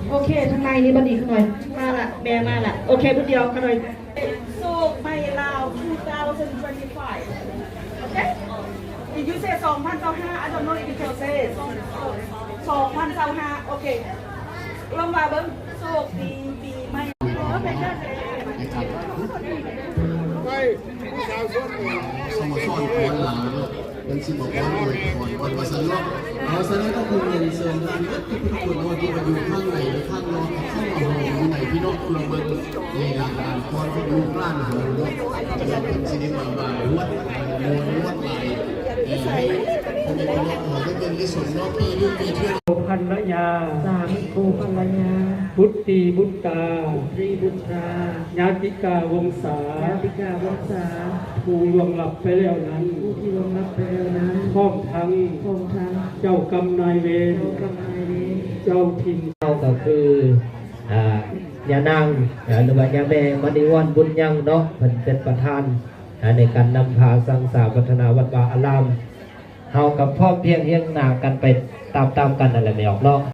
ໂອເຄ ທາງໃນນີ້ບັດນີ້ຂ້ານ້ອຍ ມາລະ ແມ່ມາລະ ໂອເຄ ບຸດດຽວຂ້ານ້ອຍ ໂຊກໃໝ່ລາວ two thousand twenty-five ໂອເຄ If you say ສອງພັນຊາວຫ້າ I don't know if you can say ສອງພັນຊາວຫ້າ ໂອເຄ ລອງວ່າເບິ່ງ ໂຊກດີປີໃໝ່ ສະໂມສອນຄວນລາວເນາະ ເພິ່ນຊິມາຄວນອວຍພອນເພິ່ນວ່າຊັ້ນເນາະ. ເອົາ ສະນັ້ນກໍຄືຮຽນເຊີນທ່ານເບິດທຸກໆຄົນເນາະ ທີ່ວ່າຢູ່ຂ້າງໃນ ຫຼື ຂ້າງນອກ ເຂົ້າມາຮ່ວມຢູ່ໃນພີ່ນ້ອງເມືອງເບິ່ງ ໃນລາຍການຄວນຂອງລູກຫຼານເຮົາເນາະ ເພິ່ນຊິໄດ້ມາ ມາຮວດ ມາຮວດລາຍ ໃຫ້ພໍ່ແມ່ພີ່ນ້ອງເຮົາໄດ້ເບິ່ງໄດ້ຊົມເນາະ ປີໜຶ່ງປີເທື່ອ. ໂກພັນລະຍາ ສາມ ໂກພັນລະຍາ ບຸດຕີບຸດຕາ ຕຣີບຸດຕາ ຍາຕິກາວົງສາ ຍາຕິກາວົງສາ ຜູ້ລ່ວງລັບໄປແລ້ວນັ້ນ ຜູ້ທີ່ລ່ວງລັບໄປແລ້ວນັ້ນ ພ້ອມທັງ ພ້ອມທັງ ເຈົ້າກຳນາຍເວນ ເຈົ້າກຳນາຍເວນ ເຈົ້າຖິ່ນ ເຮົາກໍຄື ອ່າ ຍານາງ ອ່າ ຫຼືວ່າຍາແມ່ມະນີວອນ ບຸນຍັງເນາະ ເພິ່ນເປັນປະທານ ອ່າ ໃນການນຳພາສ້າງສາພັດທະນາວັດວາອາລາມ ເຮົາກໍພ້ອມພຽງຮຽງໜ້າກັນໄປຕາມໆກັນນັ້ນແຫຼະແມ່ອອກເນາະ.